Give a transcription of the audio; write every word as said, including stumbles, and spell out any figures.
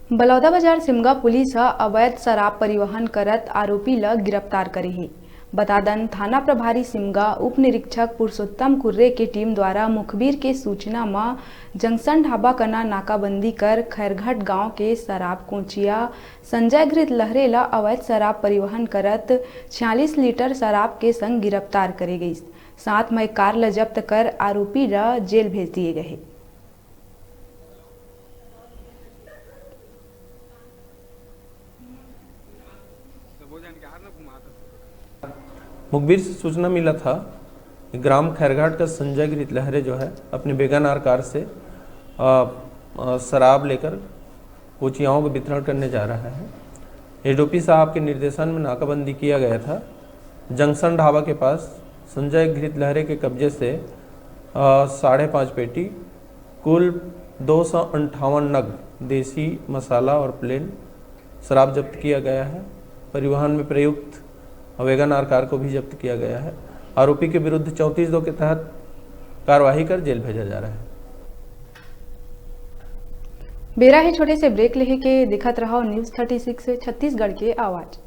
Baloda Bazar Simga police ह अवैध शराब परिवहन करत आरोपी ल गिरफ्तार करे हे। बता दन, थाना प्रभारी सिमगा उप निरीक्षक पुरुषोत्तम कुर्रे के टीम द्वारा मुखबिर के सूचना म जंक्शन ढाबा कना नाकाबंदी कर खैरघाट गांव के शराब कोचिया संजय घृत लहरे ल अवैध शराब परिवहन करत छियालीस लीटर शराब के संग गिरफ्तार करे गइस। साथ म एक कार ल जब्त कर आरोपी ल जेल भेज दिए गए हे। मुखबिर से सूचना मिला था कि ग्राम खैरघाट का संजय घृत लहरे जो है, अपने वेगन आर कार से अ, अ, शराब लेकर कोचियाओं को वितरण करने जा रहा है। एसडीओपी साहब के निर्देशन में नाकाबंदी किया गया था। जंक्शन ढाबा के पास संजय घृत लहरे के कब्जे से अ, साढ़े पाँच पेटी कुल दो सौ अंठावन नग देसी मसाला और प्लेन शराब जब्त किया गया है। परिवहन में प्रयुक्त वेगन आर कार को भी जब्त किया गया है। आरोपी के विरुद्ध चौंतीस दो के तहत कार्रवाई कर जेल भेजा जा रहा है। बेरा हे छोटे से ब्रेक लेहे के, देखत रहो न्यूज़ थर्टी सिक्स छत्तीसगढ़ के आवाज़।